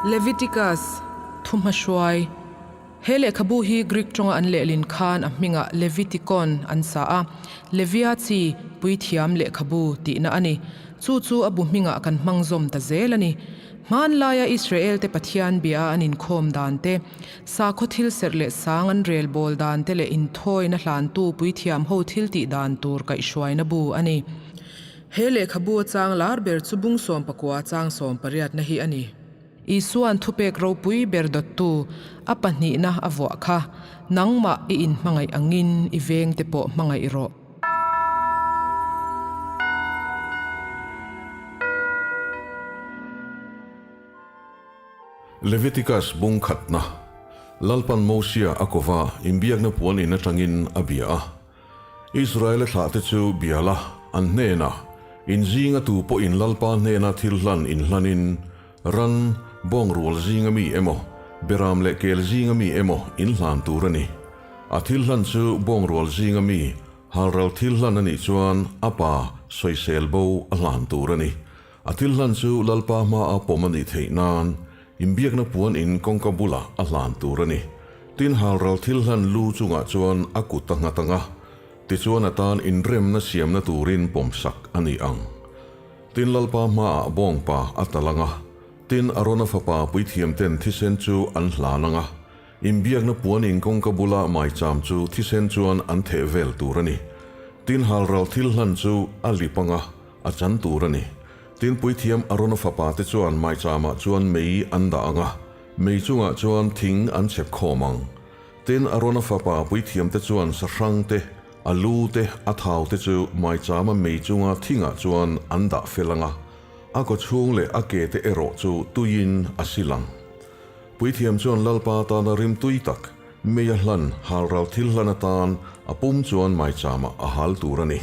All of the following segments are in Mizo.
Leviticus, Thuhmahruai. He lehkhabu hi Greek tawnga an lehlin khan a hmingah Levitikon an sa a, Levia chi, puithiam lehkhabu tihna a ni. Chu chu a bu hmingah kan hmang zawm ta zel a ni. Hmanlaia Israelte Pathian bia an inkhawm dan te, sakhaw thil serh leh sang an rel bawl dan te leh inthawina hlantu puithiam ho thil tih dan tur kaihhruaina bu a ni. He lehkhabu a chang lar ber chu bung sawmpakua chang sawmpariatna hi a ni. Isua'n thupek ropui ber dawttu a pahnihna a vuah kha, Nangmah i inhmangaih angin i vengte pawh hmangaih rawh. Leviticus bung khatna, Lalpan Mosia a kova inbiakna puan in atangin a bia a. Israela thlahte chu bia la, an hnenah, In zinga tu pawhin Lalpa hnena thil hlan inhlanin, ran, bawng rual zinga mi emaw, beram leh kel zinga mi emaw inhlan tur a ni. A thil hlan chu bawng rual zinga mi, halral thil hlan a nih chuan a pa sawisel bo a hlan tur a ni. A thil hlan chu Lalpa hmaa pawm a nih theih nan inbiakna puan in kawngka bulah a hlan tur a ni. Tin halral thil hlan lu chungah chuan a kut a nghat ang a, tichuan a tan inremna siamna turin pawmsak a ni ang. Tin Lalpa hmaah bawngpa a tal ang a, tin Arona fapa puithiamten thisen chu an hlan ang a, Inbiakna puan in kawngka bula maicham chu thisen chuan an theh vel tur a ni. Tin halral thil hlan chu a lip anga a chan tur a ni. Tin puithiam Arona fapa te chuan maichamah chuan mei an dah anga mei chungah chuan thing an chhep khawm ang. Tin Arona fapa puithiam te chuan sahrang te, a lu te, a thau te chu maichama mei chunga thingah chuan an dah fel anga a kawchhung leh a ke te erawh chu tuiin a sil ang. Puithiam chuan Lalpa tana rim tui tak, mei a hlan, halral thil hlan atan a pum chuan maichamah a hal tur a ni.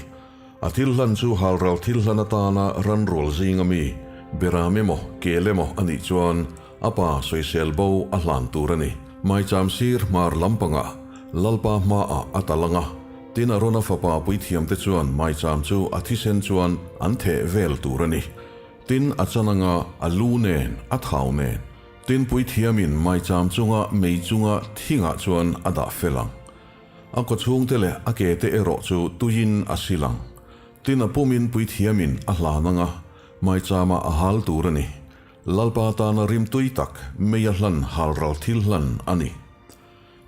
A thil hlan chu halral thil hlan atana ran rual zinga mi, beram emaw, kel emaw a nih chuan a pa sawisel bo a hlan tur a ni. Maicham sir hmar lampangah Lalpa hmaah a tal ang a, tin Arona fapa puithiamte chuan maicham chu a thisen chuan an theh vel tur a ni. Tin, a chan anga a lu nen, a thau nen, tin puithiamin maicham chunga mei chunga thingah chuan a dah fel ang. A kawchhungte leh a kete erawh chu tuiin a sil ang. Tin, a pumin puithiamin a hlan anga maichama a hal tur a ni. Lalpa tana rim tui tak mei a hlan halral thil hlan a ni.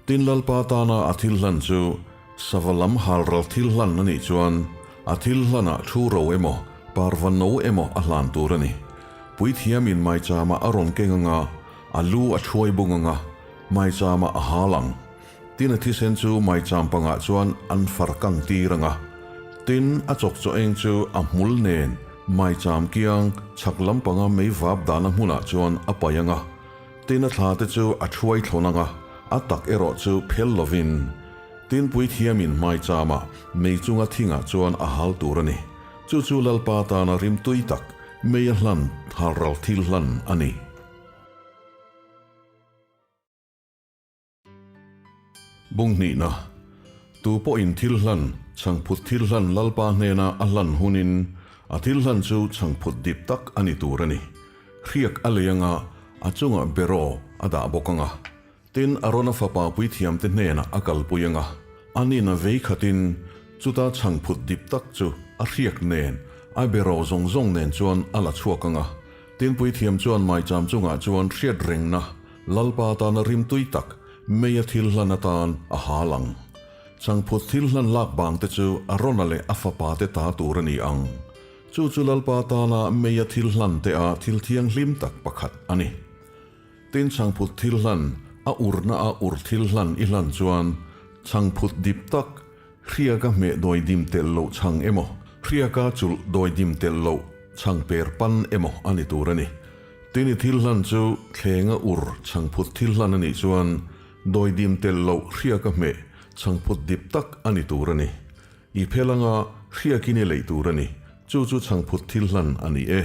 Tin Lalpa tana a thil hlan chu sava lam halral thil hlan a nih chuan a thil hlanah thu ro emaw, parva no emaw a hlan tur a ni. Puithiamin maichama a rawn keng anga, a lu a thuai bung anga, maichama a hal ang. Tin a thisen chu maicham pangah chuan an far kang tir anga. Tin a chawk chaw eng chu a hmul nen maicham kiang chhak lampanga mei vap dahna hmunah chuan a paih anga. Tin a thla te chu a thuai thlawn ang a, a tak erawh chu phel lovin Tin puithiamin hmaichama mei chunga thingah chuan a hal tur a ni. Chu chu Lalpa tana rim tui tak, mei a hlan, halral thil hlan a ni. Bung hnihna, Tu pawhin thil hlan, chhangphut thil hlan Lalpa hnena a hlan hunin a thil hlan chu chhangphut dip tak a ni tur a ni. Hriak a lei anga a chungah beraw a dah bawk anga, tin Arona fapa puithiamte hnenah a kalpui anga, anin a vei khatin chuta chhangphut dip tak chu a hriak nen, a beraw zawng zawng nen chuan a la chhuak anga, tin puithiam chuan maicham chungah chuan hriat rengna Lalpa tana rim tui tak mei a thil hlan atan a hal ang. Changphut thil hlan lak bang te chu Arona leh a fapa te ta tur a ni ang. Chu chu Lalpa tana mei a thil hlan te a thil thianghlim tak pakhat a ni. Tin changphut thil hlan a urna a ur thil hlan i hlan chuan changphut dip tak hriaka hmeh dawidim telh loh chhang emaw, hriaka chulh dawidim telh loh chhang per pan emaw a ni tur a ni. Tin i thil hlan chu thlenga ur chhangphut thil hlan a nih chuan dawidim telh loh hriaka hmeh chhangphut dip tak a ni tur a ni. I phel anga hriakin i leih tur a ni, chu chu chhangphut thil hlan a ni e.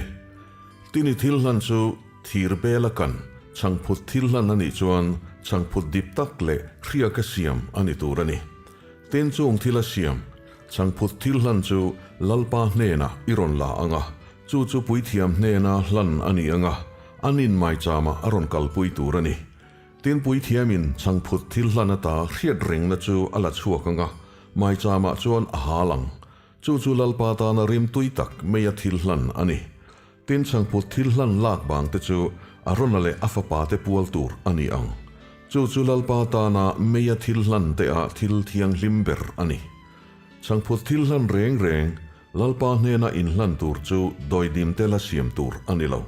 Tin i thil hlan chu thir bela kan chhangphut thil hlan a nih chuan chhangphut dip tak leh hriaka siam a ni tur a ni. Tin chung thila siam chhangphut thil hlan chu Lalpa hnenah i rawn la ang a, Chu chu puithiam hnena hlan a ni ang a, Anin maichama a rawn kalpui tur a ni. Tin, puithiamin chhangphut thil hlan ata hriat rengna chu a la chhuak ang a, maichamah chuan a hal ang. Chu chu Lalpa tana rim tui tak meia thil hlan a ni. Tin, chhangphut thil hlan lak bang te chu Arona leh a fapa te pual tur a ni ang. Chu chu Lalpa tana meia thil hlan te ah thil thianghlim ber a ni. Chhangphut thil hlan reng reng Lalpa hnena inhlan tur chu dawidim tela siam tur a ni lo.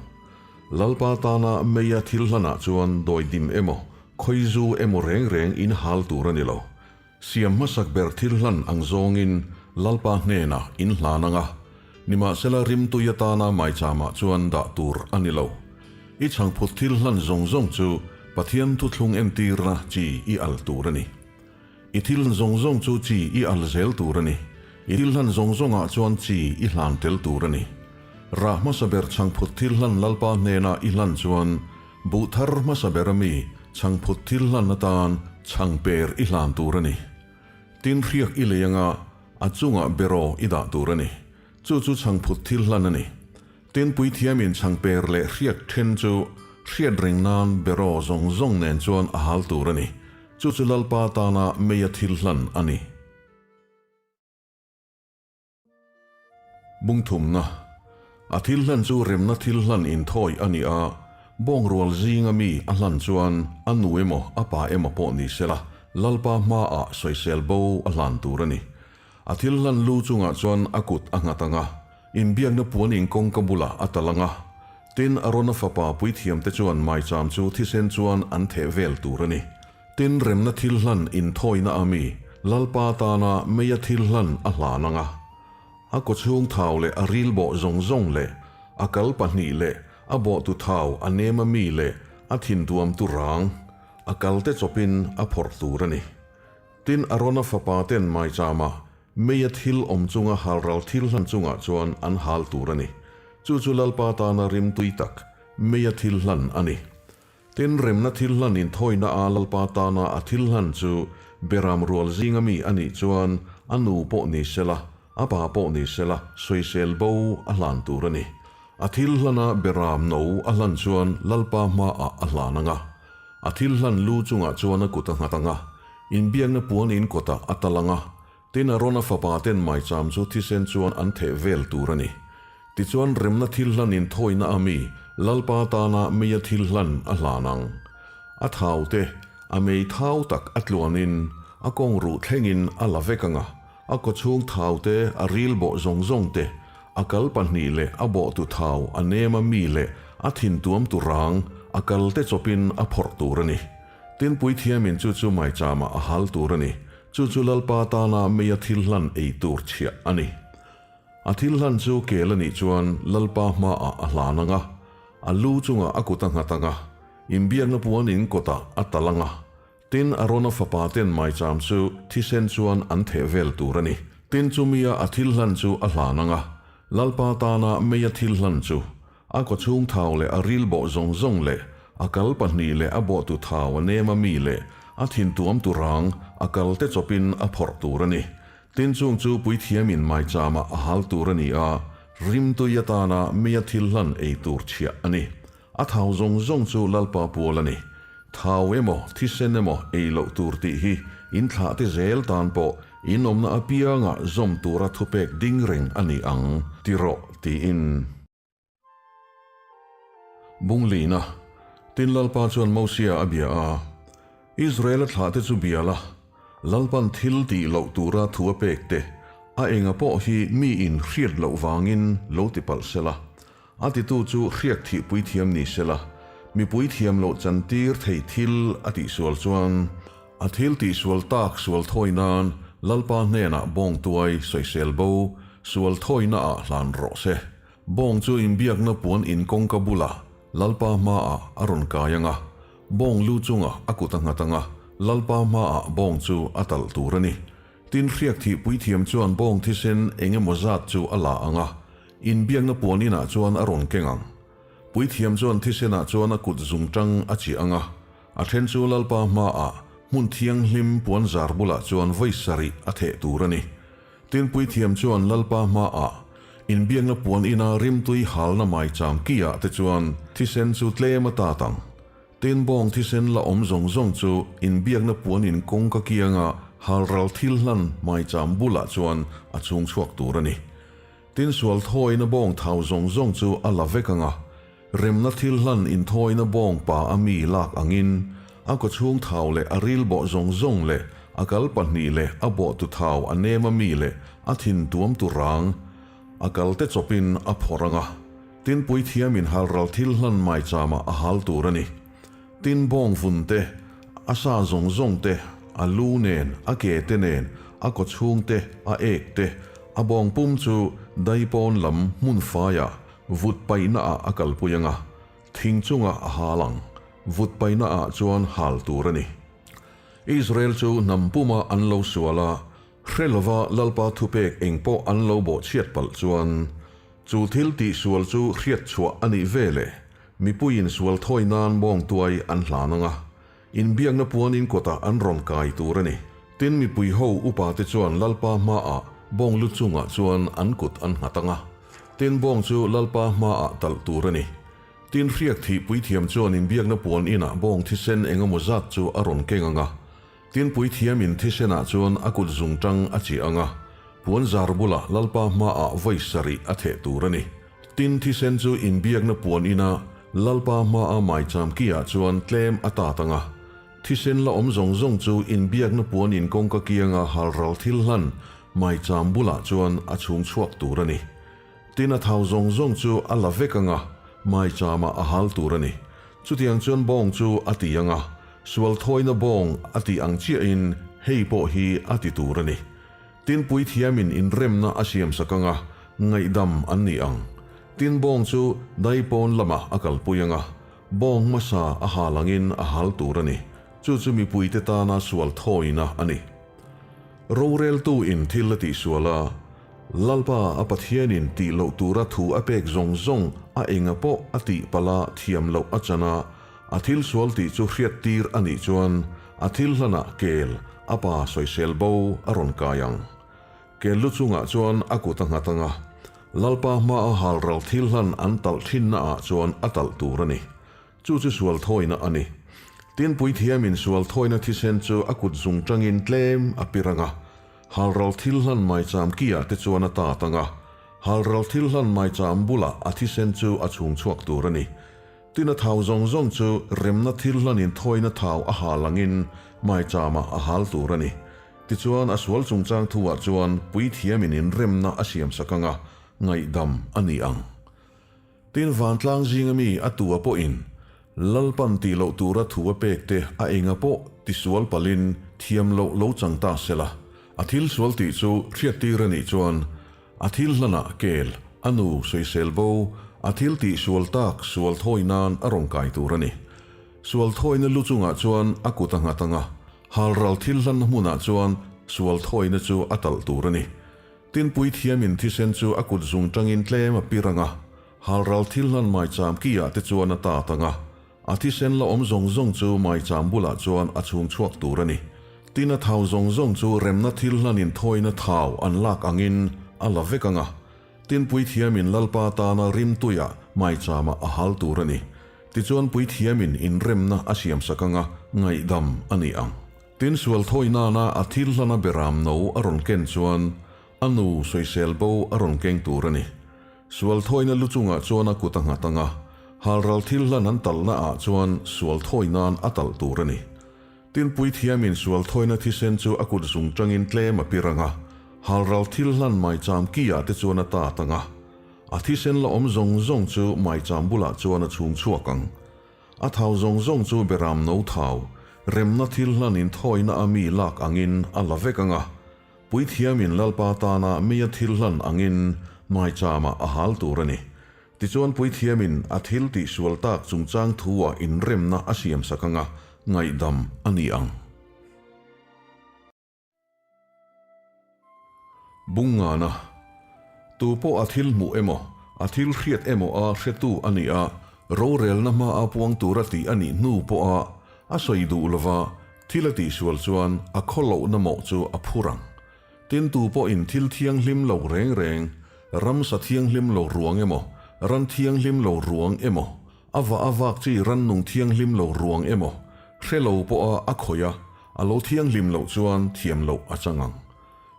Lalpa tana meia thil hlanah chuan dawidim emaw, khawizu emaw reng reng in hal tur a ni lo. Siam hmasak ber thil hlan ang zawngin Lalpa hnenah in hlan ang a, nimahsela rimtui atana maichamah chuan dah tur a ni lo. I chhangphut thil hlan zawng zawng chu Pathian thuthlung entirna chi i al tur a ni. I thil zawng zawng chu chi i al zel tur a ni. I thil hlan zawng zawngah chuan chi i hlan tel tur a ni. Rah hmasa ber chhangphut thil hlan Lalpa hnena i hlan chuan buh thar hmasa ber ami chhangphut thil hlan atan chhangper i hlan tur a ni. Tin hriak i lei anga a chungah beraw i dah tur a ni. Chu chu chhangphut thil hlan a ni. Tin puithiamin chhangper leh hriak then chu hriat reng nan beraw zawng zawng nen chuan a hal tur a ni. Chu chu Lalpa tana meia thil hlan a ni. Bungthumna, A thil hlan chu remna thil hlan inthawi a ni a, bawngrual zinga mi a hlan chuan a nu emaw a pa emaw pawh ni sela Lalpa hmaah sawisel bo a hlan tur a ni. A thil hlan lu chungah chuan a kut a nghat ang a, inbiakna puan in kawngka bulah a tal ang a. Tin, Arona fapa puithiamte chuan maicham chu thisen chuan an theh vel tur a ni. Tin, remna thil hlan inthawina a mi Lalpa tana meia thil hlan a hlan ang a. A kawchhung thau leh a ril bawh zawng zawng leh a kal pahnih leh a bawhtu thau a nem a mi leh a thintuamtu rang a kalte chawpin a phawrh tur a ni. Tin, Arona fapa ten maichama meia thil awm chunga halral thil hlan chungah chuan an hal tur a ni. Chu chu Lalpa tana rimtui tak meia thil hlan a ni. Tin, remna thil hlan inthawina a Lalpa tana a thil hlan chu Beram rual zinga mi a nih chuan a nu pawh ni sela, a pa pawh ni sela sawisel bo a hlan tur a ni. A thil hlana Beram no a hlan chuan Lalpa hmaah a hlan ang a. A thil hlan lu chungah chuan a kut a nghat ang a, inbiakna puan in kawtah a tal ang a, tin Arona fapa ten maicham chu thisen chuan an theh vel tur a ni. Tichuan remna thil hlan inthawina a mi Lalpa tana meia thil hlan a hlan ang. A thau te, a mei thau tak a tluanin a kawng ruh thlengin a la vek ang a, a kawchhung thau te, a ril bawh zawng zawng te, A kal pahnih leh a bawhtu thau a nem a mi leh a thintuam tu rang a kal te chawpin a phawrh tur a ni. Tin puithiamin chu chu maichama a hal tur a ni. Chu chu Lalpa tana meia thil hlan ei tur chhiah a ni. A thil hlan chu kel a nih chuan Lalpa hmaah a hlan ang a, a lu chungah a kut a nghat ang a, inbiakna puan in kawtah a tal ang a, Tin, Arona fapa ten maicham chu thisen chuan an theh vel tur a ni. Tin, chumia a thil hlan chu a hlan ang a, Lalpa tana meia thil hlan chu, a kawchhung thau leh a ril bawh zawng zawng leh a kal pahnih leh a bawhtu thau a nem a mi leh a thintuamtu rang a kal te chawpin a phawrh tur a ni. Tin, chung chu puithiamin maichamah a hal tur a ni a, rimtui atana meia thil hlan ei tur chhiah a ni. A thau zawng zawng chu Lalpa pual a ni. Thau emaw, thisen emaw ei loh tur tih hi in thlah te zel tan pawh in awmna apianga zawm tura thupek ding reng a ni ang, ti rawh, tiin. Bunglina, Tin Lalpa chuan Mosia a bia a, Israela thlah te chu bia la, Lalpan thil tih loh tura thu a pek te, a enga pawh hi mi in hriat loh vangin lo ti palh sela, A titu chu hriak thih puithiam ni sela, mipui thiam loh chantir thei thil a tihsual chuan a thil tihsual tak sual thawi nan Lalpa hnenah bawng tuai sawisel bo sual thawina ah hlan rawh se. Bawng chu inbiakna puan in kawngka bulah Lalpa hmaah a rawn kai ang a, bawng lu chungah a kut a nghat ang a, Lalpa hmaah bawng chu a talh tur a ni. Tin hriak thih puithiam chuan bawng thisen eng emaw zat chu a la ang a, Inbiakna puan inah chuan a rawn keng ang. Puithiam chuan thisenah chuan a kut zungtang a chiah ang a, a then chu Lalpa hmaah hmun thianghlim puan zar bulah chuan vawi sarih a theh tur a ni. Tin puithiam chuan Lalpa hmaah. Inbiakna puan ina rimtui halna maicham kiah te chuan thisen chu tlem a tat ang. Tin bawng thisen la awm zawng zawng chu inbiakna puan in kawngka kianga halral thil hlan maicham bulah chuan a chhung chhuak tur a ni. Tin sual thawina bawng thau zawng zawng chu a la vek ang a, remna thil hlan inthawina bawng pa a mi lak angin a kawchhung thau leh a ril bawh zawng zawng leh a kal pahnih leh a bawhtu thau a nem a mi leh a thin tuamtu rang a kalte chawpin a phawrh ang a. Tin puithiamin halral thil hlan maichama a hal tur a ni. Tin bawng vun te, a sa zawng zawng te, a lu nen, a ke te nen, a kawchhung te, a ek te, a bawng pum chu daipawn lam hmun faiah vut paihnaah a kalpui ang a, thing chungah a hal ang. Vut paihnaah chuan hal tur a ni. Israel chu hnam puma an lo sual a, hre lova Lalpa thupek eng pawh an lo bawhchhiat palh chuan, Chu thil tihsual chu hriat chhuah a nih ve le, mipuiin sual thawi nan bawngtuai an hlan ang a, inbiakna puanin kawtah an rawn kai tur a ni. Tin, mipui ho upate chuan Lalpa hmaah bawng lu chungah chuan an kut an nghat ang a, tin bawng chu Lalpa hmaah talh tur a ni. Tin, hriak thih puithiam chuan inbiakna puan inah bawng thisen eng emaw zat chu a rawn keng ang a, Tin puithiamin thisenah chuan a kut zungtang a chiah ang a, puan zar bulah Lalpa hmaah vawi sarih a theh tur a ni. Tin thisen chu inbiakna puan ina Lalpa hmaa maicham kiah chuan tlem a tat ang a, thisen la awm zawng zawng chu inbiakna puan in kawngka kianga halral thil hlan maicham bulah chuan a chhung chhuak tur a ni. Tin a thau zawng zawng chu a la vek ang a, maichama a hal tur a ni. Chutiang chuan bawng chu a ti ang a, sual thawina bawng a tih ang chiahin hei pawh hi a ti tur a ni. Tin puithiamin inremna a siamsak ang a, ngaihdam an ni ang. Tin bawng chu daipawn lamah a kalpui ang a, bawng hmasa a hal angin a hal tur a ni. Chu chu mipuite tana sual thawina a ni. Roreltu in thil a tihsual a, Lalpa a Pathianin tih loh tura thu a pek zawng zawng a enga pawh a tih palh a thiam loh a chan a, a thil sual tih chu hriat tir a nih chuan a thil hlanah kel a pa sawisel bo a rawn kai ang. Kel lu chungah chuan a kut a nghat ang a, Lalpa hmaa halral thil hlan an talh thinnaah chuan a talh tur a ni. Chu chu sual thawina a ni. Tin puithiamin sual thawina thisen chu a kut zung tangin tlem a pir ang a, halral thil hlan maicham kiah te chuan a tat ang a, halral thil hlan maicham bulah a thisen chu a chhung chhuak tur a ni. Tin a thau zawng zawng chu remna thil hlanin thawina thau a hal angin maichamah a hal tur a ni. Tichuan a sual chungchang thuah chuan puithiamin inremna a siamsak ang a, ngaihdam a ni ang. Tin vantlang zinga mi a tua pawhin Lalpan tih loh tura thu a pek te a enga pawh tisual palhin thiam loh lo chang ta sela, a thil sual tih chu hriattir a nih chuan a thil hlanah kel, a nu sawisel bo, a thil tih sual tak sual thawi nan a rawn kai tur a ni. Sual thawina lu chungah chuan a kut a nghat ang a, halral thil hlanna hmunah chuan sual thawina chu a talh tur a ni. Tin puithiamin thisen chu a kut zung tangin tlem a pir ang a, halral thil hlan maicham kiah te chuan a tat ang a, a thisen la awm zawng zawng chu maicham bulah chuan a chhung chhuak tur a ni. Tin a thau zawng zawng chu remna thil hlanin thawina thau an lak angin a la vek ang a, tin puithiamin Lalpa tana rimtuiah maichamah a hal tur a ni. Tichuan puithiamin inremna a siamsak ang a, ngaihdam a ni ang. Tin sual thawi nana a thil hlana beram no a rawn ken chuan a nu sawisel bo a rawn keng tur a ni. Sual thawina lu chungah chuan a kut a nghat ang a, halral thil hlan an talhna ah chuan sual thawi nan a talh tur a ni. Tin puithiamin sual thawina thisen chu a kut zung tangin tlem a pir ang a, halral thil hlan maicham ki ah te chuan a tat ang a, a thisen la awm zawng zawng chu maicham bulah chuan a chhung chhuak ang. A thau zawng zawng chu beram no thau, remna thil hlan inthawina a mi lak angin a la vek ang a, puithiamin Lalpa tana mia thil hlan angin maichama a hal tur a ni. Tichuan puithiamin a thil tihsual tak chungchang thu-ah inremna a siamsak ang a, ngaihdam a ni ang. Bungngana, Tu pawh a thil hmuh emaw, a thil hriat emaw a hretu a nih a, rorelna hmaa puang tura tih a nih hnu pawha a sawi duh lova thil a tihsual chuan a khawlohna mawh chu a phur ang. Tin tu pawhin thil thianghlim lo reng reng, Ramsa thianghlim lo ruang emaw, ran thianghlim lo ruang emaw, a vah a vak chi rannung thianghlim lo ruang emaw, hre lo pawha a khawih a, a lo thianghlim loh chuan thiam loh a chang ang.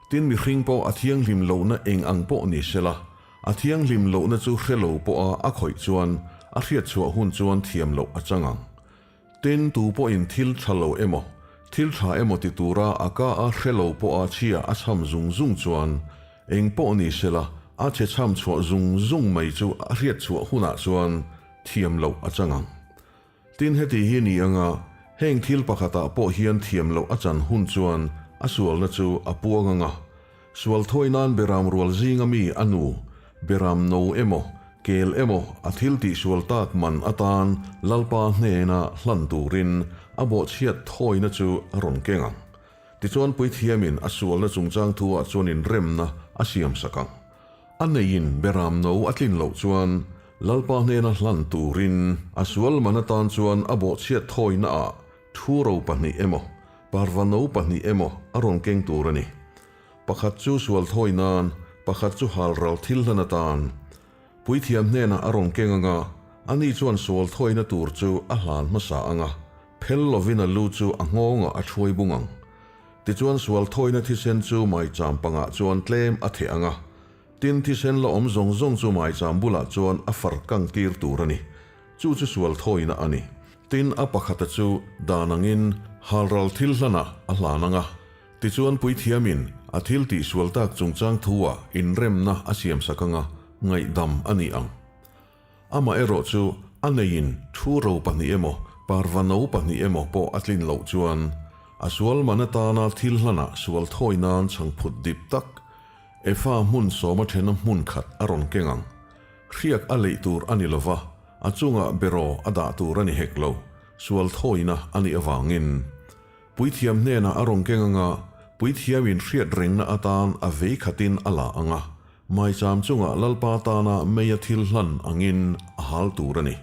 Tin mihring pawh a thianghlim lohna eng ang pawh ni sela, a thianghlim lohna chu hre lo pawha a khawih chuan a hriatchhuah hun chuan thiam loh a chang ang. Tin, tu pawhin thil tha lo emaw, thil tha emaw ti tura a ka a hre lo pawha chhia a chham zung zung chuan, eng pawh ni sela, a chhe chham chhuah zung zung mai chu a hriat chhuah hunah chuan thiam loh a chang ang. Tin, heti hi ni anga heng thil pakhatah pawh hian thiam loh a chan hun chuan a sualna chu a puang anga, Sual thawi nan beram rual zinga mi a nu, beram no emaw, kel emaw a thil tihsual tak man atan Lalpa hnena hlan turin a bawhchhiat thawina chu a rawn keng ang. Tichuan Puithiamin a sualna chungchang thuah chuan inremna a siamsak ang. A neiin beram no a tlin loh chuan Lalpa hnena hlan turin a sual man atan chuan a bawhchhiat thawinaah Thu ro pahnih emaw, parva no pahnih emaw a rawn keng tur a ni. Pakhat chu sual thawi nan, pakhat chu hal ral thil hlan atan. Puithiam hnenah a rawn keng anga, ani chuan sual thawina tur chu a hlan hmasa anga, phel lovin a lu chu a nghawngah a thuai bung ang. Tichuan sual thawina thisen chu maicham pangah chuan tlem a theh anga, tin thisen la awm zawng zawng chu maicham bulah chuan a far kang tir tur a ni. Chu chu sual thawina a ni. Tin, a pakhata chu dan angin halral thil hlanah a hlan ang a. Tichuan puithiamin a thil tihsual tak chungchang thu-ah inremna a siamsak ang a, ngaihdam a ni ang. Amaherawh chu a neiin thu ro pahnih emaw, parva no pahnih emaw pawh a tlin loh chuan a sual man atana thil hlanah sual thawi nan chhangphut dip tak Efa hmun sawma thena hmun khat a rawn keng ang. Hriak a leih tur a ni lova, a chungah beraw a dah tur a ni hek lo, sual thawina a nih avangin. Puithiam hnenah a rawn keng anga, puithiamin hriat rengna atan a vei khatin a la ang a, maicham chungah Lalpa tana meia thil hlan angin a hal tur a ni.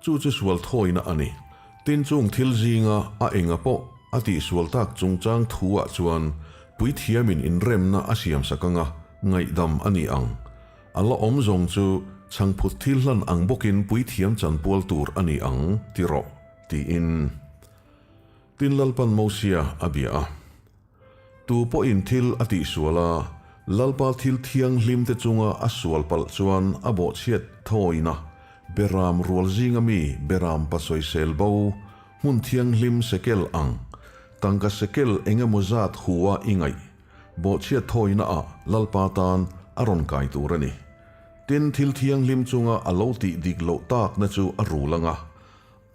Chu chu sual thawina a ni. Tin chung thil zinga a enga pawh a tihsual tak chungchang thu-ah chuan puithiamin inremna a siamsak anga ngaihdam a ni ang. A la awm zawng chu chhangphut thil hlan ang bawkin puithiam chanpual tur a ni ang, ti rawh, tiin Tin Lalpan Mosia a bia a. Tu pawhin thil a tihsual a, Lalpa thil thianghlimte chunga a sual palh chuan a bawhchhiat thawina beram rual zinga mi beram pasawisel bo hmun thianghlim sekel ang tangka sekel eng emaw zat hua i ngaih Bawhchhiat thawina ah Lalpa tan a rawn kai tur a ni. Tin, thil thianghlim chunga a lo tih dik loh takna chu a rul anga,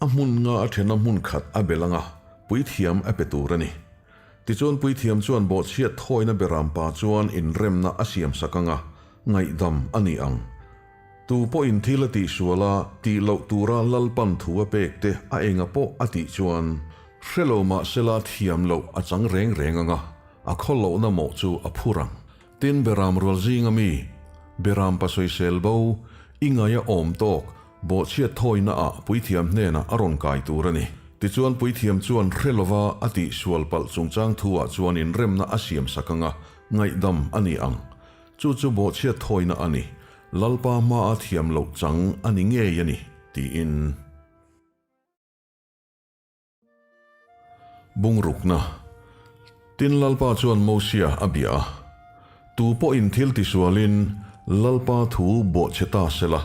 a hmun nga a thena hmun khat a bel anga, puithiam a pe tur a ni. Tichuan puithiam chuan bawhchhiat thawina berampa chuan inremna a siamsak anga, ngaihdam a ni ang. Tu pawhin thil a tihsual a, tih loh tura Lalpan thu a pek te a enga pawh a tih chuan, hre lo mah sela thiam loh a chang reng reng ang a, a khaw lohna mawh chu a phur ang. Tin, Beram rual zinga mi, Beram pasawisel bo, i ngaia awm tawk, bawhchhiat thawina ah puithiam hnenah a rawn kai tur a ni. Tichuan puithiam chuan hre lova a tihsual palh chungchang thu ah chuan inremna a siamsak ang a, ngaihdam a ni ang. Chu chu bawhchhiat thawina a ni, Lalpa hmaa thiam loh chang a ni ngei a ni, tiin. Bungrukna. Tin Lalpa chuan Mosia a bia a, Tu pawhin thil tisualin Lalpa thu bawhchhe ta sela,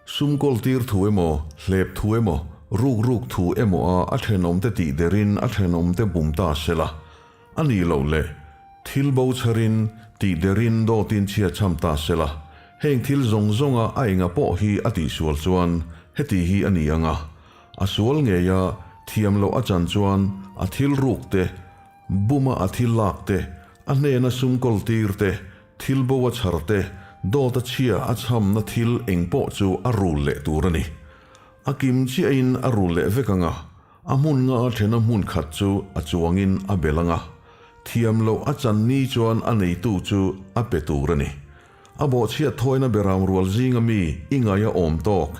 sum kawltir thu emaw, hlep thu emaw, ruk ruk thu emaw a a thenawmte tih derin a thenawmte bum ta sela, A nih loh le, thil bo chharin, tih derin dawtin chhia chham ta se la, heng thil zawng zawnga a enga pawh hi a tihsual chuan heti hi a ni ang a, a sual ngeia thiam loh a chan chuan a thil ruk te, buma a thil lak te, a hnena sum kawl tir te, thil bo a chhar te, dawt a chhia a chhamna thil eng pawh chu a rul leh tur a ni. A kim chiahin a rul leh vek ang a, A hmun nga a thena hmun khat chu a chuangin a bel ang a, thiam loh a chan ni chuan a neitu chu a pe tur a ni. A bawhchhiat thawina beram rual zinga mi i ngaia awm tawk,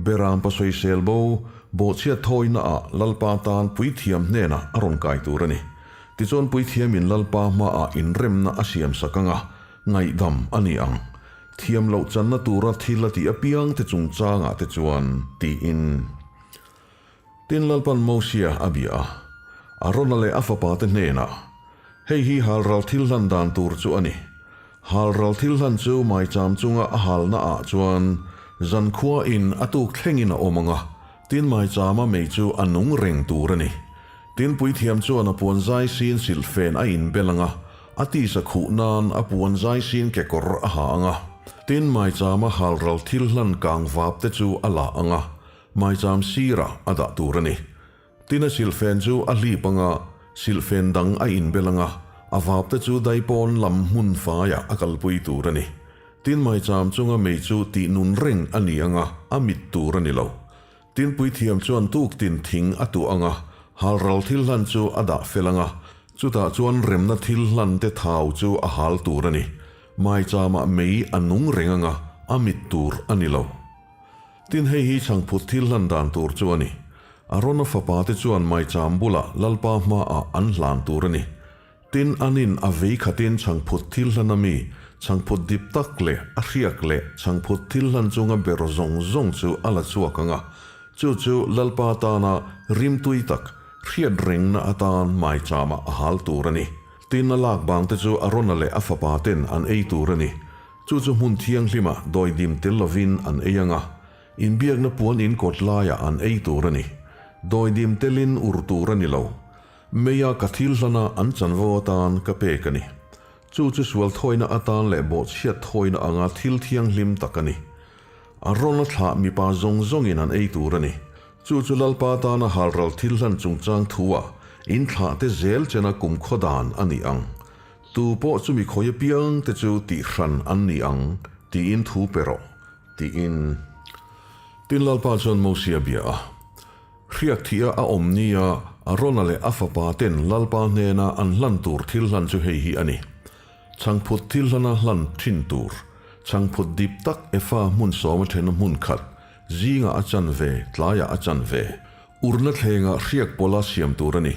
beram pasawisel bo, bawhchhiat thawina ah Lalpa tan puithiam hnenah a rawn kai tur a ni. Tichuan puithiamin Lalpa hmaah inremna a siamsak ang a, ngaihdam a ni ang. Thiam loh channa tura thil a tih apiangte chungchangah te chuan, tiin. Tin Lalpan Mosia a bia a, Arona leh a fapate hnenah, Hei hi halral thil hlan dan tur chu a ni. Halral thil hlan chu maicham chunga a halna ah chuan zankhua in a tuk thlengin a awm ang a, tin maichama mei chu a nung reng tur a ni. Tin puithiam chuan a puan zai sin silhfen a inbel ang a, a tisa khuh nan a puan zai sin kekawr a ha ang a. Tin maichama halral thil hlan kang vap te chu a la ang a, maicham sirah a dah tur a ni. Tin a silhfen chu a hlip ang a, silhfen dang a inbel ang a, a vap te chu daipawn lam hmun faiah a kalpui tur a ni. Tin maicham chunga mei chu tih nun reng a ni ang a, a mit tur a ni lo. Tin puithiam chuan tuktin thing a tuah ang a, halral thil hlan chu a dah fel ang a, chutah chuan remna thil hlan te thau chu a hal tur a ni. Maichama mei a nung reng ang a, a mit tur a ni lo. Tin hei hi chhangphut thil hlan dan tur chu a ni. Arona fapa te chuan maicham bulah Lalpa hmaah an hlan tur a ni. Tin anin a vei khatin chhangphut thil hlan a mi, chhangphut dip tak leh a hriak leh chhangphut thil hlan chunga ber zawng zawng chu a la chhuak ang a, chu chu Lalpa tana rimtui tak, hriat rengna atan maichama a hal tur a ni. Tin a lak bang te chu Arona leh a fapa ten an ei tur a ni. Chu chu hmun thianghlima dawidim tel lovin an ei ang a, inbiakna puan in kawt laiah an ei tur a ni. Dawidim telin ur tur a ni lo. Meia ka thil hlana an chanvo atan ka pek a ni. Chu chu sual thawina atan leh bawhchhiat thawina anga thil thianghlim tak a ni. A rawn a thlah mipa zawng zawngin an ei tur a ni. Chu chu Lalpa tana halral thil hlan chungchang thu-ah inthlah te zel chena kumkhaw dan a ni ang. Tu pawh chu mi khawi apiang te chu tih hran an ni ang, tiin thu pe rawh, tiin. Tin Lalpa chuan Mosia bia a. Hriak thih a a awm nia Arona leh a fapa ten Lalpa hnena an hlan tur thil hlan chu hei hi a ni, Chhangphut thil hlana hlan thin tur, chhangphut dip tak efa hmun sawma thena hmun khat, zingah a chan ve, tlaiah a chan ve. Urna thlengah hriak pawla siam tur a ni.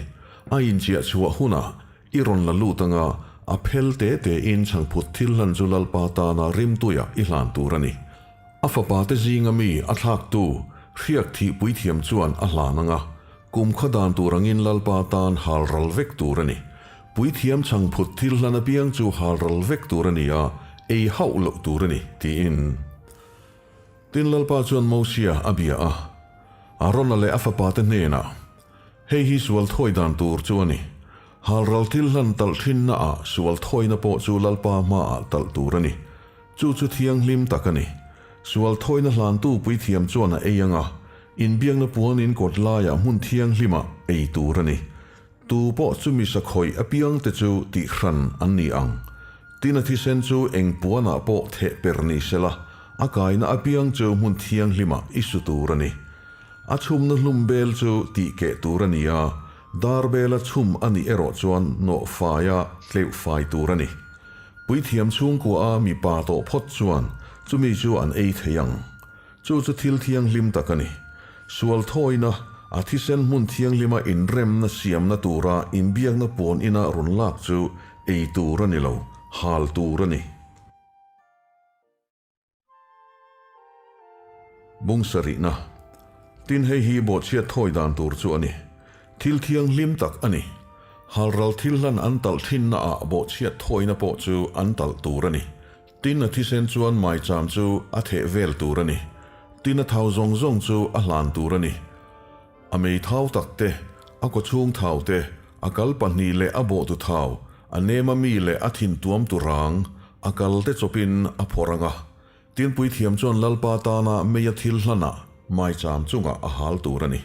A inchiah chhuah hunah I rawn la lut anga a phel te te in chhangphut thil hlan chu Lalpa tana rimtuiah i hlan tur a ni. A fapa te zinga mi a thlaktu hriak thih puithiam chuan a hlan anga kum kha dan tur angin Lalpa tan hal ral vek tur a ni. Puithiam chhangphut thil hlan apiang chu hal ral vek tur a ni a, ei hauh loh tur a ni, tiin. Tin Lalpa chuan Mosia a bia a, Arona leh a fapa te hnenah, Hei hi sual thawi dan tur chu a ni. Halral thil hlan talh thinna ah sual thawina pawh chu Lalpa hmaah talh tur a ni. Chu chu thianghlim tak a ni. Sual thawina hlantu puithiam chuan a ei ang a, inbiakna puanin kawt laiah hmun thianghlimah ei tur a ni. Tu pawh chumi sakhawih apiangte chu tihhran an ni ang. Tin a thisen chu eng puanah pawh theh per ni sela, a kaina apiang chu hmun thianghlimah i su tur a ni. A chhumna hlum bel chu tih keh tur a ni a, dar bela chhum a nih erawh chuan nawh faia tleuh fai tur a ni. Puithiam chhungkua a mipa tawh phawt chuan chumi chu an ei thei ang. Chu chu thil thianghlim tak a ni. Sual thawina, a thisen hmun thianghlima inremna siamna tura inbiakna puan ina rawn lak chu ei tur a ni lo, hal tur a ni. Bung sarihna, Tin hei hi bawhchhiat thawi dan tur chu a ni. Thil thianghlim tak a ni. Halral thil hlan an talh thinna ah bawhchhiat thawina pawh chu an talh tur a ni. Tin a thisen chuan maicham chu a theh vel tur a ni. Tin a thau zawng zawng chu a hlan tur a ni. A mei thau tak te, a kawchhung thau te, a kal pahnih leh a bawhtu thau, a nema mi leh a thin tuamtu rang, a kal te chawpin a phawrh ang a. Tinpui thiam chuan Lalpa tana meia thil hlanah maicham chungah a hal tur a ni.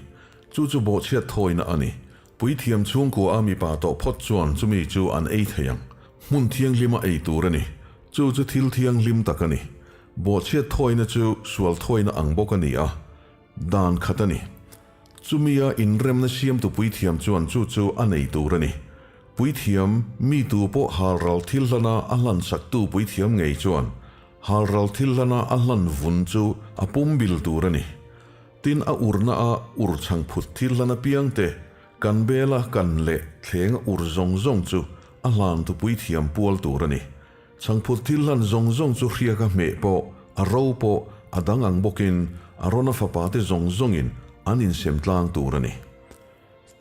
Chu chu bawhchhiat thawina a ni. Puithiam chhungkua a mipa tawh phawt chuan chumi chu an ei thei ang. Hmun thianghlima ei tur a ni. Chu chu thil thianghlim tak a ni. Bawhchhiat thawina chu sual thawina ang bawk a ni a. Dan khat a ni. Chumia inremna siamtu puithiam chuan chu chu a nei tur a ni. Puithiam, mi tu pawh halral thil hlana a hlan saktu puithiam ngei chuan halral thil hlana a hlan vun chu a pum bil tur a ni. Tin, a urna a ur chhangphut thil hlan apiangte kan bela kan leh thlenga ur zawng zawng chu a hlantu puithiam pual tur a ni. Chhangphut thil hlan zawng zawng chu hriaka hmeh pawh, a ro pawh, a dang ang bawkin Arona fapate zawng zawngin an insem tlang tur a ni.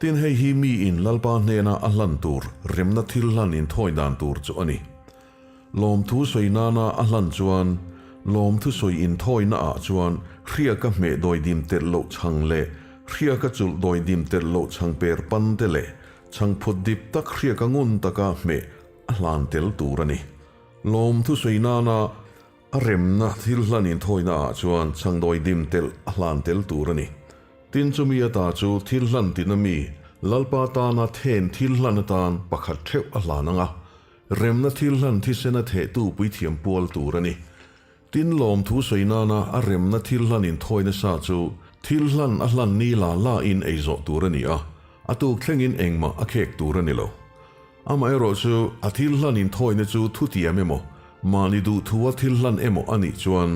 Tin, hei hi miin Lalpa hnena a hlan tur remna thil hlan inthawi dan tur chu a ni. Lawmthu sawi nana a hlan chuan lawmthu sawi inthawina ah chuan hriaka hmeh dawidim telh loh chhang leh hriaka chulh dawidim telh loh chhang per pan te leh chhangphut dip tak hriaka ngun taka hmeh a hlan tel tur a ni. Lawmthu sawi nana A remna thil hlan inthawina ah chuan chhangdawi dim telh a hlan tel tur a ni. Tin chumi ata chu thil hlan tina mi Lalpa tana then thil hlan atan pakhat theuh a hlan ang a, remna thil hlan thisena thehtu puithiam pual tur a ni. Tin lawmthu sawi nana a remna thil hlan inthawina sa chu thil hlan a hlan ni la la in ei zawh tur a ni a, a tuk thlengin engmah a khek tur a ni lo. Amaherawhchu, a thil hlan inthawina chu thutiam emaw, mahni duhthua thil hlan emaw a nih chuan,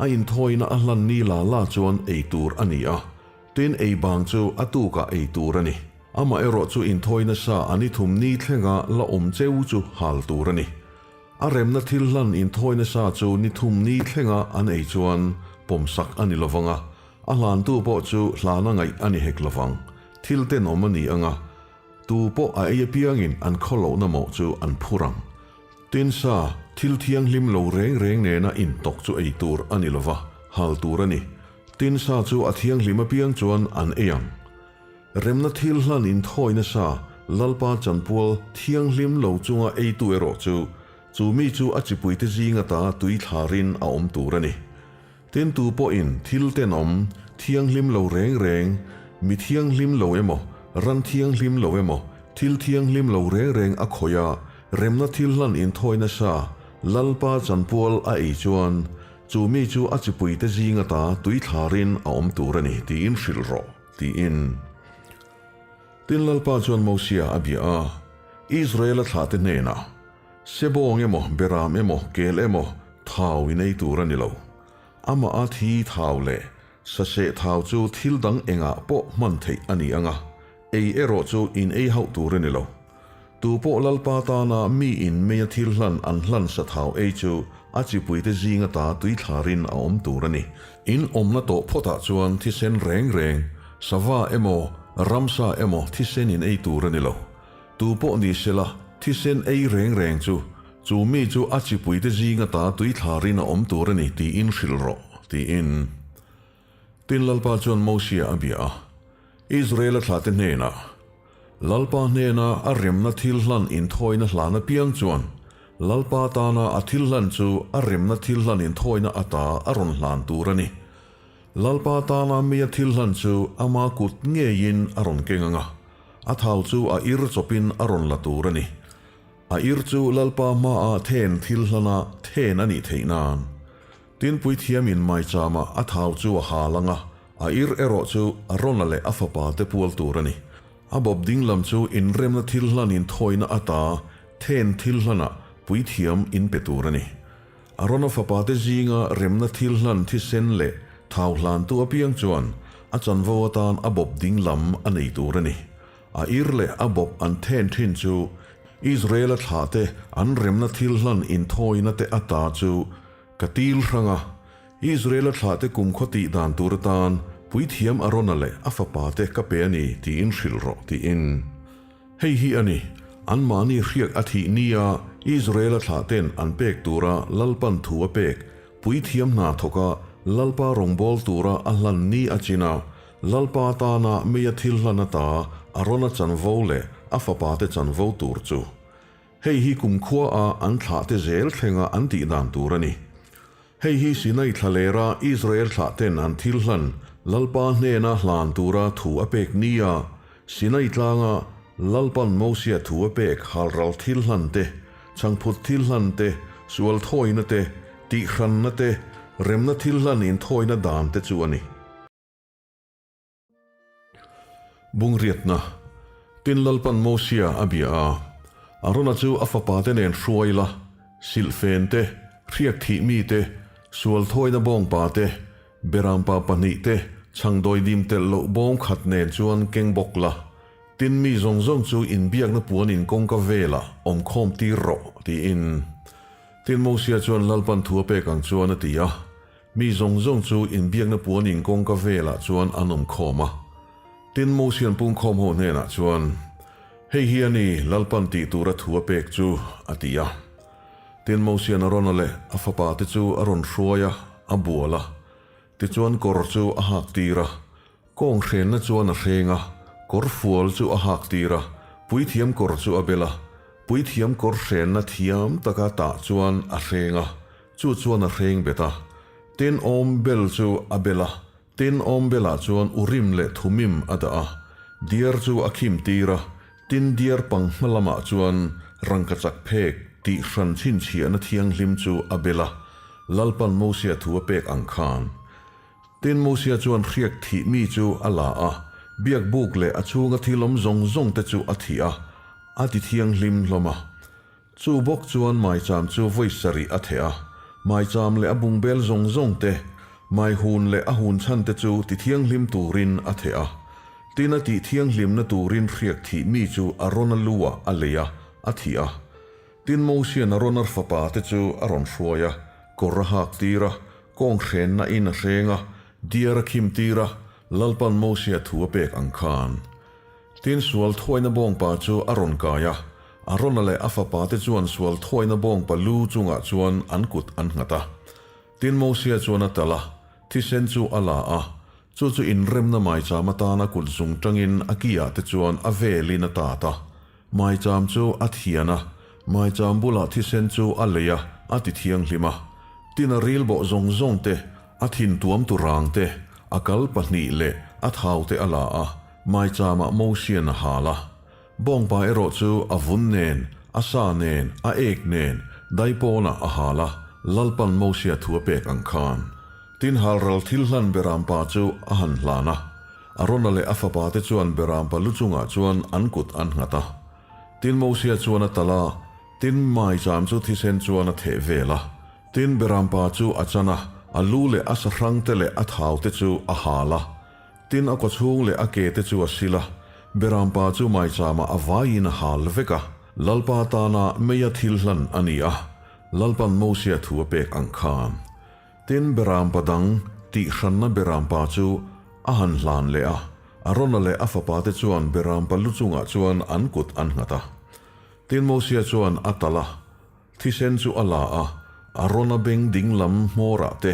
a inthawina a hlan ni la la chuan ei tur a ni a, tin ei bang chu a tukah ei tur a ni. Amaherawhchu inthawina sa a ni thum ni thlenga la awm cheu chu hal tur a ni. A remna thil hlan inthawina sa chu ni thum ni thlenga an ei chuan pawmsak a ni lovang a, a hlantu pawh chu hlana ngaih a ni hek lovang. Thil tenawm a ni ang a. Tu pawh a ei apiangin an khawlohna mawh chu an phur ang. Tin sa, thil thianghlim lo reng reng nena intawk chu ei tur a ni lova, hal tur a ni. Tin sa chu a thianghlim apiang chuan an ei ang. Remna thil hlan inthawina sa, Lalpa chanpual thianghlim lo chunga eitu erawh chu, chu mi chu a chipuite zing ata tui thlarin a awm tur a ni. Tin tu pawhin thil tenawm, thianghlim lo reng reng, mi thianghlim lo emaw, ran thianghlim lo emaw, thil thianghlim lo reng reng a khawih a, remna thil hlan inthawi nasa, Lalpa chanpual a ei chuan, chu mi chu a chipuite zing ata tui thlarin a awm tur a ni tiin hrilh rawh, tiin. Tin Lalpa chuan Mosia a bia a, Israela thlahte hnenah, Sebawng emaw, beram emaw, kel emaw, thau in ei tur a ni lo. Amah a thi thau leh saseh thau chu thil dang engah pawh hman theih a ni ang a, ei erawh chu in ei hauh tur a ni lo. Tu pawh Lalpa tana mi in meia thil hlan an hlan sa thau ei chu a chipuite zing ata tui thlarin a awm tur a ni. In awmna tawh phawtah chuan thisen reng reng, sava emaw, ramsa emaw thisen in ei tur a ni lo. Tu pawh ni sela, thisen ei reng reng chu, chu mi chu a chipuite zing ata tui thlarin a awm tur a ni tiin hrilh rawh, tiin. Tin Lalpa chuan Mosia a bia a, Israela thlahte hnenah, Lalpa hnena a remna thil hlan inthawina hlan apiang chuan, Lalpa tana a thil hlan chu a remna thil hlan inthawina ata a rawn hlan tur a ni. Lalpa tana mia thil hlan chu ama kut ngeiin a rawn keng ang a, a thau chu a ir chawpin a rawn la tur a ni. A ir chu Lalpa hmaah then thil hlana then a nih theih nan. Tin puithiamin maichama a thau chu a hal ang a, a ir erawh chu Arona leh a fapa te pual tur a ni. A bawp ding lam chu inremna thil hlan inthawina ata then thil hlanah puithiam in pe tur a ni. Arona fapate zinga remna thil hlan thisen leh thau hlantu apiang chuan a chanvo atan a bawp ding lam a nei tur a ni. A ir leh a bawp an then thin chu Israela thlahte an remna thil hlan inthawina te ata chu ka til hrang a. Israela thlahte kumkhaw tih dan tur atan puithiam Arona leh a fapate ka pe a ni tiin hrilh rawh tiin. Hei hi a ni, anmahni hriak a thih nia Israela thlahte'n an pek tura Lalpan thu a pek, puithiam hna thawka Lalpa rawngbâwl tura a hlan ni a chin a, Lalpa tana meia thil hlan ata Arona chanvo leh a fapate chanvo tur chu. Hei hi kumkhua-a an thlahte zel thlenga an tih dan tur a ni. Hei hi Sinai thlalera Israel thlahte'n an thil hlan Lalpa hnena hlan tura thu a pek nia Sinai tlanga Lalpan Mosia thu a pek halral thil hlan te, chhangphut thil hlan te, sual thawina te, tihhranna te, remna thil hlan inthawina dan te chu a ni. Bungriatna, Tin Lalpan Mosia a bia a, Arona chu a fapate nen hruai la, silhfen te, hriak thih mi te, sual thawina bawngpa te, berampa pahnih te, chhangdawi dim telh loh bawng khat nen chuan keng bawk la. Tin mi zawng zawng chu inbiakna puanin kawngka velah awmkhawm tir rawh, tiin. Tin, Mosia chuan Lalpan thu a pek ang chuan a ti a, mi zawng zawng chu inbiakna puan in kawngka velah chuan an awm khawm a. Tin, Mosian pungkhawm ho hnenah chuan, Hei hi a ni Lalpan tih tura thu a pek chu, a ti a. Tin, Mosian Arona leh a fapate chu a rawn hruai a, a bual a. Tichuan kawr chu a hak tir a, kawng hrenna chuan a hreng a, kawr fual chu a hak tir a, puithiam kawr chu a bel a, puithiam kawr hrenna thiam taka tah chuan a hreng a, chu chuan a hreng bet a. Tin, awm bel chu a bel a, tin, awm belah chuan Urim leh Thumim a dah a, diar chu a khim tir a, tin, diar pang hma lamah chuan rangkachak phek tih hran chhinchhiahna thianghlim chu a bel a, Lalpan Mosia thu a pek ang khan. Tin, Mosia chuan hriak thih mi chu a la a, biak buk leh a chhunga thil awm zawng zawng te chu a thih a, a ti thianghlim hlawm a. Chu bawk chuan maicham chu vawi sarih a theh a, maicham leh a bungbel zawng zawng te, maihun leh a hun chhan te chu ti thianghlim turin a theh a. Tin, a tih thianghlimna turin hriak thih mi chu Arona lu ah a lei a, a thih a. Tin, Mosian Arona fapa te chu a rawn hruai a, kawr a hak tir a, kawng hrenna in a hreng a, diar a khim tir a, Lalpan Mosia thu a pek ang khan. Tin, sual thuaina bawngpa chu a rawn kai a, Arona leh a fapa te chuan sual thuaina bawngpa lu chungah chuan an kut an nghat a. Tin, Mosia chuan a talh a, thisen chu a la a, chu chu inremna maicham atana kut zung tangin a ki-ah te chuan a velin a tat a. Maicham chu a thian a, maicham bulah thisen chu a lei a, a ti thianghlim a. Tin a ril bawh zawng zawng te, a thin tuam tu rang te, a kal pahnih leh a thau te a la a, maichamah Mosian a hal a. Bawngpa erawh chu a vun nen, a sa nen, a ek nen, daipawnah a hal a, Lalpan Mosia thu a pek ang khan. Tin halral thil hlan Berampa chu a han hlan a. Arona leh a fapate chuan Berampa lu chungah chuan an kut an nghat a. Tin Mosia chuan a talh a, tin maicham chu thisen chuan a theh vel a. Tin Berampa chu a chan a, a lu leh a sahrangte leh a thaute chu a hal a. Tin a kawchhung leh a ke te chu a sil a, Berampa chu maichamah a vaiin a hal vek a. Lalpa tana meia thil hlan a ni a, Lalpan Mosia thu a pek ang khan. Tin, Berampa dang tihhranna Berampa chu a han hlan leh a, Arona leh a fapate chuan Berampa lu chungah chuan an kut an nghat a. Tin, Mosia chuan a talh a, thisen chu a la a, Arona beng dinglam hmawrah te,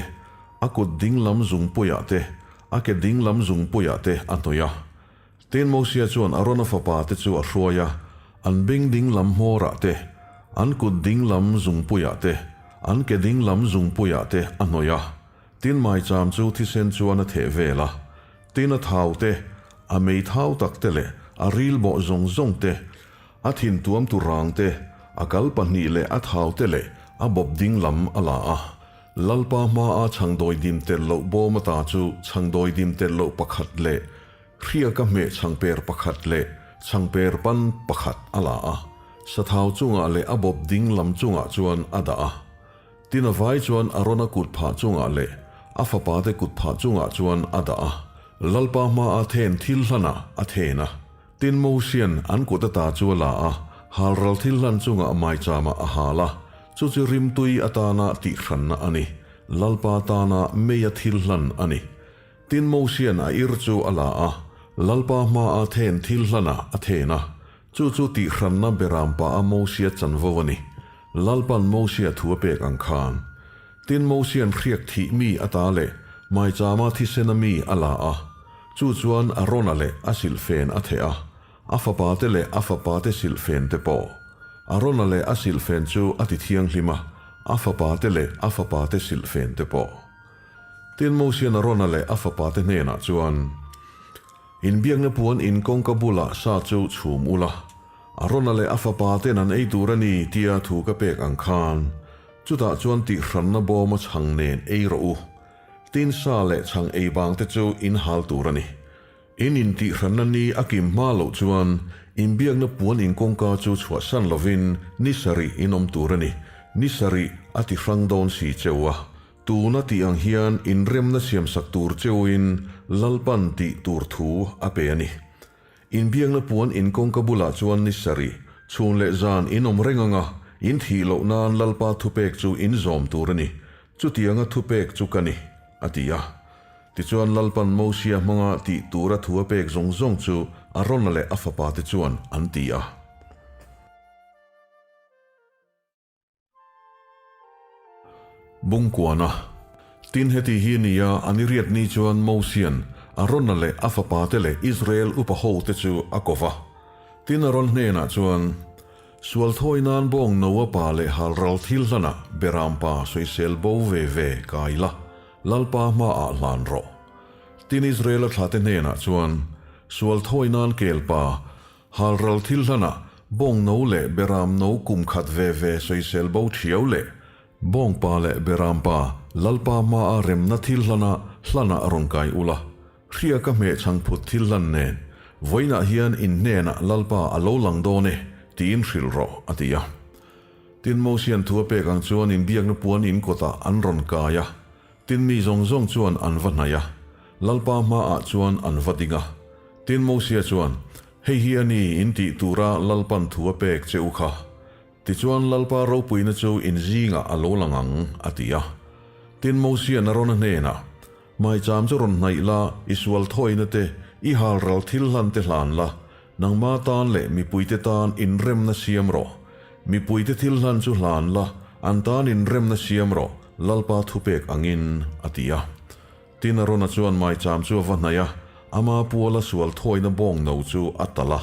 a kut dinglam zungpuiah te, a ke dinglam zungpuiah te a hnawih a. Tin, Mosia chuan Arona fapate chu a hruai a, an beng dinglam hmawrah te, an kut dinglam zungpuiah te, an ke dinglam zungpuiah te a hnawih a. Tin, maicham chu thisen chuan a theh vel a. Tin, a thau te, a mei thau tak te leh a ril bawh zawng zawng te, a thin tuam tu rang te, a kal pahnih leh a thau te leh a bawp dinglam a la a. Lalpa hmaa chhangdawi dim telh loh bawm ata chu chhangdawi dim telh loh pakhat leh Hriaka hmeh chhangper pakhat leh chhangper pan pakhat a la a, sathau chungah leh a bawp ding lam chungah chuan a dah a. Tin a vai chuan Arona kut phah chungah leh a fapate kut phah chungah chuan a dah a, Lalpa hmaa then thil hlanah a then a. Tin Mosian an kut ata chu a la a, halral thil hlan chungah maichamah a hal a, chu chu rimtui atana tihhranna a ni, Lalpa tana meia thil hlan a ni. Tin Mosian a ir chu a la a, Lalpa hmaa then thil hlanah a then a, chu chu tihhranna berampa a Mosia chanvo a ni. Lalpan Mosia thu a pek ang khan. Tin Mosian hriak thih mi ata leh maichama thisena mi a la a, chu chuan Arona leh a silhfen a theh a, a fapate leh a fapate silhfen te pawh. Arona leh a silhfen chu a ti thianghlim a, a fapate leh a fapate silhfen te pawh. Tin, Mosian Arona leh a fapate hnenah chuan, Inbiakna puan in kawngka bulah sa chu chhum ula, Arona leh a fapaten an ei tur a ni tia thu ka pek ang khan, chutah chuan tihhranna bawma chhang nen ei rawh u. Tin, sa leh chhang ei bangte chu in hal tur a ni. In intihhranna ni a kim hma loh chuan inbiakna puan in kawngka chu chhuahsan lovin ni sarih in awm tur a ni. Ni sarih a ti hrang dawn si cheu a. Tuna tih ang hian inremna siamsak tur cheuin Lalpan tih tur thu a pe a ni. Inbiakna puan in kawngka bulah chuan ni sarih, chhun leh zan in awm reng ang a. In thih loh nan Lalpa thupek chu in zawm tur a ni, chutianga thupek chu ka ni, a ti a. Tichuan Lalpan Mosia hmanga tih tura thu a pek zawng zawng chu Arona leh a fapate chuan an ti a. Bungkuana, Tin heti hi ni a, an i riat ni chuan Mosian Arona leh a fapate leh Israel upa hote chu a ko va. Tin Aron hnenah chuan, Sual thawi nan bawng Noa pa leh halral thil hlanah Beram pa sawisel bo ve ve kai la, Lalpa hmaah hlan rawh. Tin Israela thlate hnenah chuan, Sual thawi nan kel pa, Halral thil hlanah bawng no leh beram no kum khat ve ve sawisel bo thiau leh bawng pa leh beram pa Lalpa hmaa remna thil hlana hlanah rawn kai ula, hriaka hmeh chhangphut thil hlan nen vawiinah hian in hnenah Lalpa a lo lang dawn e tiin hrilh rawh, a ti a. Tin Mosian thu a pek ang chuan inbiakna puan in kawtah an rawn kai a, Tin mi zawng zawng chuan an va hnaih a, Lalpa hmaah chuan an va ding a. Tin Mosia chuan, Hei hi a ni in tih tura Lalpan thu a pek che u kha. Tichuan Lalpa ropuina chu in zingah a lo lang ang, a ti a. Tin Mosian Arona hnenah, Maicham chu rawn hnaih la, i sual thawina te, i halral thil hlan te hlan la, nangma tan leh mipuite tan inremna siam rawh. Mipuite thil hlan chu hlan la, an tan inremna siam rawh, Lalpa thupek angin, a ti a. Tin Arona chuan maicham chu a va hnaih a, ama puala sual thawina bawng no chu a talh a.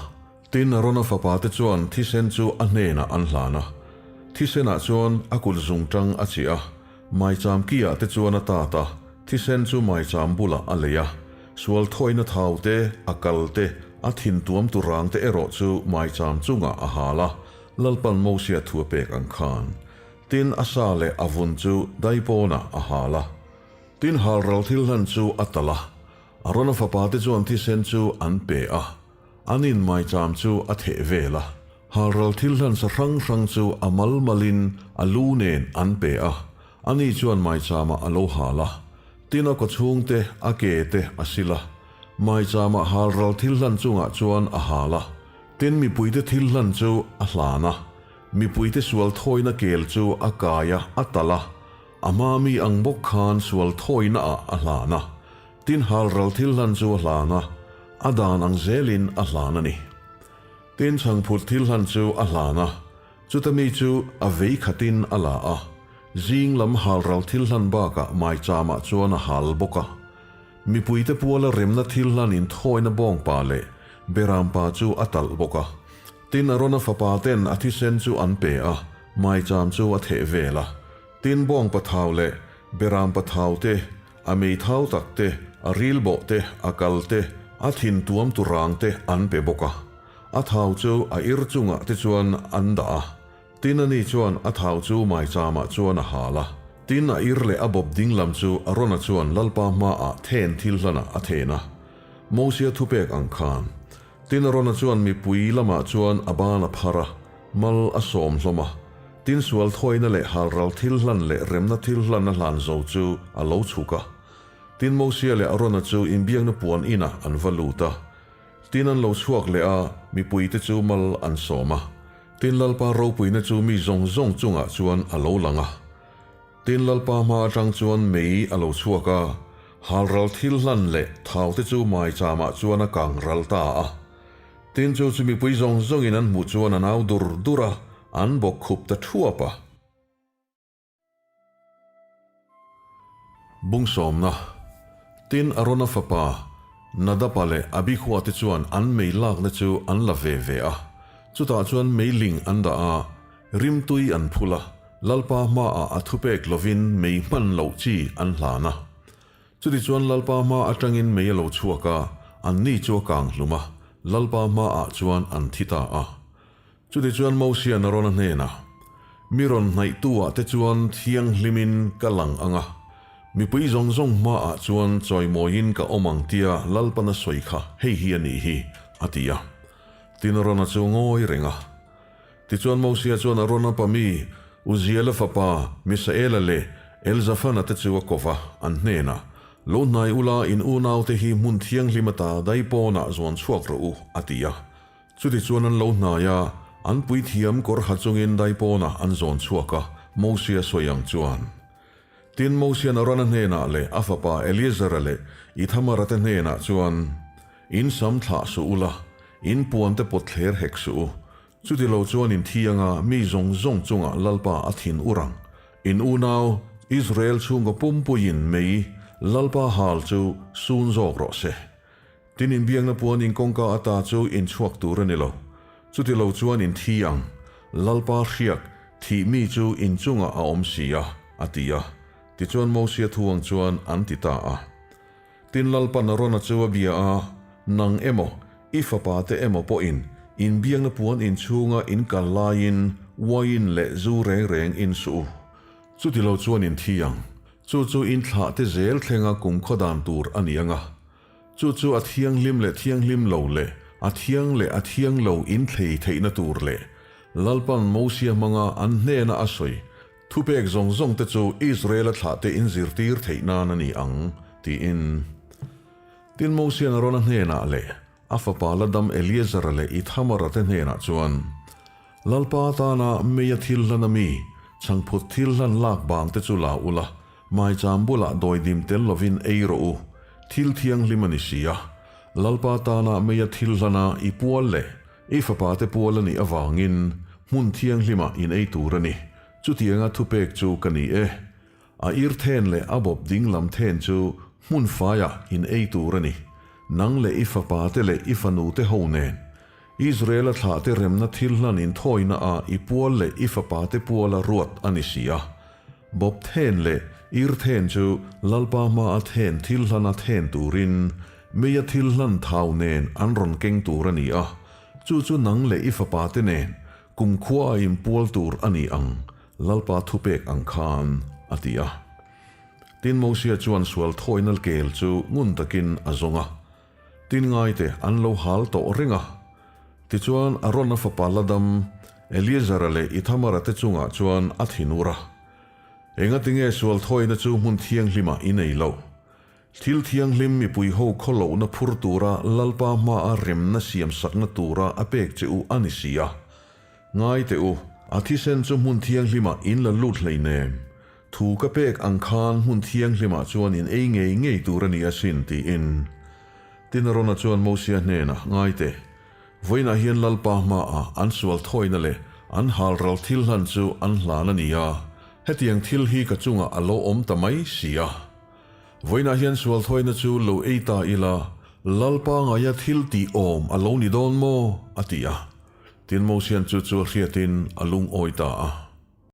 Tin Arona fapate chuan thisen chu a hnenah an hlan a. Thisenah chuan a kut zungtang a chiah a, maicham kiah te chuan a tat a, thisen chu maicham bulah a lei a. Sual thawina thau te, a kal te, a thin tuam tu rang te erawh chu maicham chungah a hal a, Lalpan Mosia thu a pek ang khan. Tin, a sa leh a vun chu daipawnah a hal a. Tin, halral thil hlan chu a talh a. Arona fapate chuan thisen chu an pe a, an inmaicham chu a theh vel a. Halral thil hlan sa hrang hrang chu a mal malin a lu nen an pe a, ani chuan maichamah a lo hal a. Tin, a kawchhung te, a ke te a sil a. Maichamah halral thil hlan chungah chuan a hal a. Tin, mipuite thil hlan chu a hlan a. Mipuite sual thawina kel chu a kai a, a talh a, a hma mi ang bawk khan sual thawina ah a hlan a, tin halral thil hlan chu a hlan a, a dan ang zelin a hlan a ni. Tin chhangphut thil hlan chu a hlan a, chuta mi chu a vei khatin a la a, zing lam halral thil hlan bakah maichamah chuan a hal bawk a. Mipuite puala remna thil hlan inthawina bawngpa leh berampa chu a talh bawk a. Tin, Arona fapa ten a thisen chu an pe a, maicham chu a theh vel a. Tin, bawngpa thau leh berampa thau te, a mei thau tak te, a ril bawh te, a kal te, a thin tuam tu rang te an pe bawk a. A thau chu a ir chungah te chuan an dah a. Tin, ani chuan a thau chu maichamah chuan a hal a. Tin, a ir leh a bawp ding lam chu Arona chuan Lalpa hmaah then thil hlanah a then a. Mosia thupek ang khan. Tin Arona chuan mipui lamah chuan a ban a phar a, mal a sawm hlawm a. Tin sual thawina leh halral thil hlan leh remna thil hlan a hlan zo chu a lo chhuk a. Tin Mosia leh Arona chu inbiakna puan inah an va lut a. Tin an lo chhuak leh a, mipuite chu mal an sawm a. Tin Lalpa ropuina chu mi zawng zawng chungah chuan a lo lang a. Tin Lalpa hma atang chuan mei a lo chhuak a, halral thil hlan leh thau te chu maichamah chuan a kang ral ta a. Tin chu chu mipui zawng zawngin an hmuh chuan an au dur dur a, an bawk khup ta thuap a. Bungsawmna, Tin Arona fapa Nadaba leh Abihua te chuan an mei lakna chu an la ve ve a, chutah chuan meiling an dah a, Rimtui an phul a, Lalpa hmaah a thupek lovin mei hman loh chi an hlan a. Chutichuan Lalpa hma atangin mei a lo chhuak a, anni chu a kang hlum a, Lalpa hmaah chuan an thi ta a. Chutichuan Mosian Arona hnenah, Mi rawn hnaihtu-ah te chuan thianghlimin ka lang ang a, mipui zawng zawng hmaah chuan chawimawiin ka awm ang tia Lalpan a sawi kha hei hi a nih hi, a ti a. Tin Arona chu ngawi reng a. Tichuan Mosia chuan Arona pa mi, Uziela fapa Misaela leh Elzafana te chu a ko va, an hnenah, Lo hnai ula in unaute hi hmun thianghlim ata dai pawnah zuan chhuak rawh u, a ti a. Chutichuan an lo hnai a, An puithiam kawr ha chungin daipawnah an zawn chhuak a, Mosia sawi ang chuan. Tin, Mosian Arona hnenah leh a fapa Eleazara leh Ithamara te hnenah chuan, In sam thlah suh ula, in puante pawt thler hek suh u. Chutilo chuan in thi anga mi zawng zawng chungah Lalpa a thin ur ang. In unau, Israel chhungkaw pumpuiin mei Lalpa hal chu sun zawk rawh se. Tin inbiakna puan in kawngka ata chu in chhuak tur a ni lo. Chutilo chuan in thi ang. Lalpa hriak, thih mi chu in chungah a awm si a, a ti a. Tichuan Mosia thu ang chuan an ti ta a. Tin Lalpan Arona chu a bia a, Nang emaw, i fapa te emaw pawhin inbiakna puan in chhunga in kal laiin uain leh zu reng reng in suh u. Chutilo chuan in thi ang. Chu chu in thlah te zel thlenga kumkhaw dan tur a ni ang a. Chu chu a thianghlim leh thianghlim lo leh a thiang leh a thiang lo in thlei theihna tur leh Lalpan Mosia hmanga an hnena a sawi thupek zawng zawng te chu Israela thlahte in zirtir theih nan a ni ang, tiin. Tin Mosian Arona hnenah leh a fapa la dam Eleazara leh Ithamara te hnenah chuan, Lalpa tana meia thil hlan a mi, chhangphut thil hlan lak bang te chu la ula, Maicham bulah dawidim tel lovin ei rawh u, thil thianghlim a ni si a. Lalpa tana meia thil hlana i pual leh i fapate pual a nih avangin hmun thianghlimah in ei tur a ni. Chutianga thupek chu ka ni e. A ir then leh a bawp ding lam then chu hmun faiah in ei tur a ni. Nang leh i fapate leh i fanute ho nen. Israela thlahte remna thil hlan inthawina ah i pual leh i fapate puala ruat a ni si a. Bawp then leh ir then chu Lalpa hmaa then thil hlana then turin meia thil hlan thau nen an rawn keng tur a ni a, chu chu nang leh i fapate nen kumkhua a inpual tur a ni ang, Lalpa thupek ang khan, a ti a. Tin Mosia chuan sual thawina kel chu ngun takin a zawng a. Tin ngaite an lo hal tawh reng a. Tichuan Arona fapa Ladam, Eleazara leh Ithamara te chungah chuan a thinur a. Engatinge sual thawina chu hmun thianghlimah i nei lo? Thil thianghlim mipui ho khawlohna phur tura Lalpa hmaa remna siamsakna tura a pek che u a ni si a. Ngai teh u, a thisen chu hmun thianghlimah in la lut hleinem. Thu ka pek ang khan hmun thianghlimah chuan in ei ngei ngei tur a ni asin, tiin. Tin Arona chuan Mosia hnenah, Ngai teh, vawiinah hian Lalpa hmaah an sual thawina leh an halral thil hlan chu an hlan a ni a, hetiang thil hi ka chungah a lo awm ta mai si a. Vawiinah hian sual thawina chu lo ei ta ila, Lalpa ngaia thil tih awm a lo ni dawn maw? a ti a. Tin Mosian chu chu a hriatin a lungawi ta a.